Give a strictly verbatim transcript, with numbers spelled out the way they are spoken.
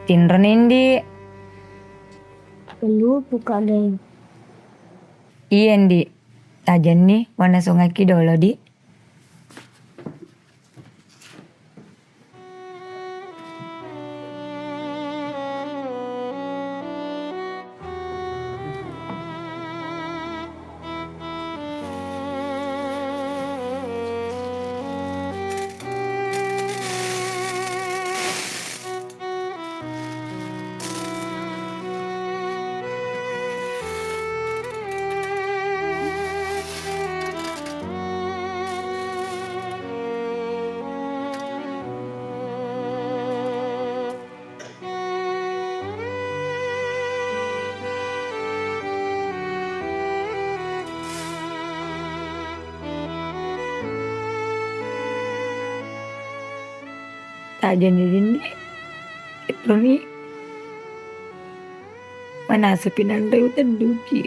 Tinroni, Ndi. Lupu, Kak, deng. Iya, Ndi. Tajenni, wanasungaki dolo, Di. Tajenni, Ndi. Roni. Manasapi nanre utedduki.